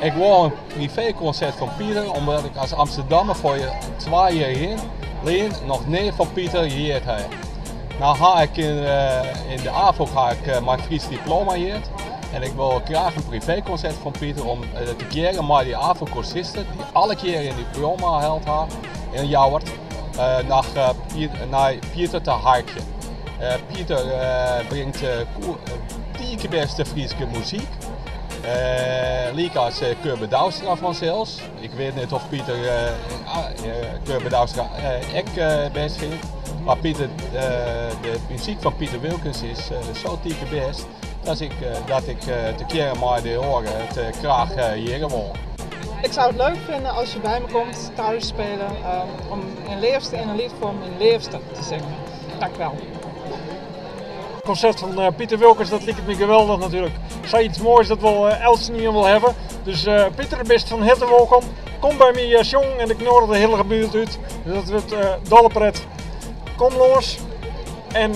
Ik wol in priveekonsert fan Piter omdat ik as Amsterdammer foar twa jier lyn noch nea fan Piter heard ha. No ha ik yn de Afûk ha ik mei Frysk diploma heard en ik wol graach in priveekonsert fan Piter om tegearre mei dy Afûk-kursisten dy't alle kearen in diploma helle ha yn Ljouwert nei Piter te harkjen. Piter bringt tige bêste Fryske muzyk. Lykas Gurbe Douwstra fansels. Ik wit net oft Piter Gurbe Douwstra ek bêst fynt. Mar Piter, de muzyk fan Piter Wilkens is sa tige bêst dat ik dat ik tegearre mei de oaren it graach hearre wol. Ik zou het leuk vinden als je bij me komt thuis spelen om in leafste in een lied voor mijn leafste te zingen. Dank wel. Konsert fan Piter Wilkens, dat liket my geweldich natuerlik. Sayts moais, dat wol eltsenien wol hawwe. Dus Piter, bist fan herte wolkom. Kom by my sjongen en ik noadigje de hiele buert út. Dus dat wurdt dolle pret. Kom lâns en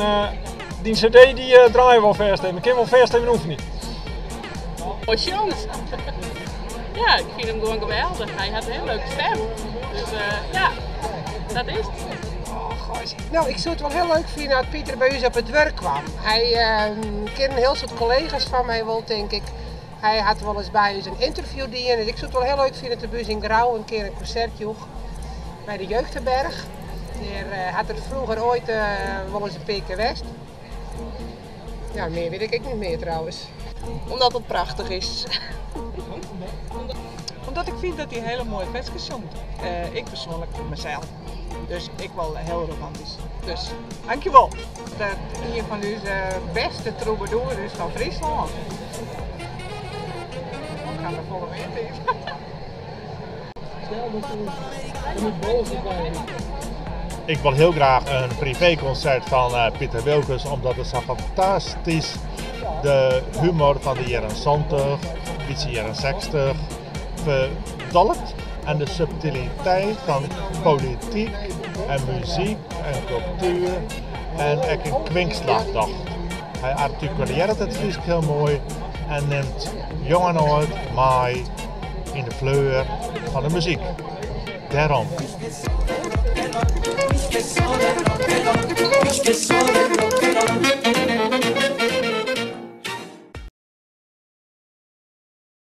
dyn CD dy draaie we alfêst even. Kin wol fêst even oefenje. Moai sjongt. Ja, ik fyn him gewoan geweldich. Hy hat in hiel leuke stim. Dus ja, dat is it. No, ik soe it wol hiel leuk fine as Piter by ús op it wurk kwam. Hy ken in hiel soad kollega's fan my wol, tink ik. Hy hat wolris by ús in ynterview dien. Dus ik soe it wol hiel leuk fine as er by ús yn Grou in kear in konsert joech by de Jeugdherberg. Dêr hat er froeger oait wolris in pear kear west. Ja, mear wit ik ek net mear trouwens. Omdat it prachtich is. Omdat ik fyn dat hy hiele moaie ferskes sjongt. Ik persoanlik foar mysels. Dus ik wol hiel romantysk. Dus, dankjewol. Dat ien fan ús bêste troubadours is fan Fryslân. Ik ha der folle mear tiid. Ik wol hiel graach in priveekonsert fan Piter Wilkens omdat it sa fantastysk de humor fan de jierren 70, bytsje jierren 60 fertolkt en de subtiliteit fan polityk en muzyk en kultuer en ek in kwinkslach docht. Hy artikulearret it Frysk hiel moai en nimt jong en âld mei yn de fleur fan de muzyk. Dêrom.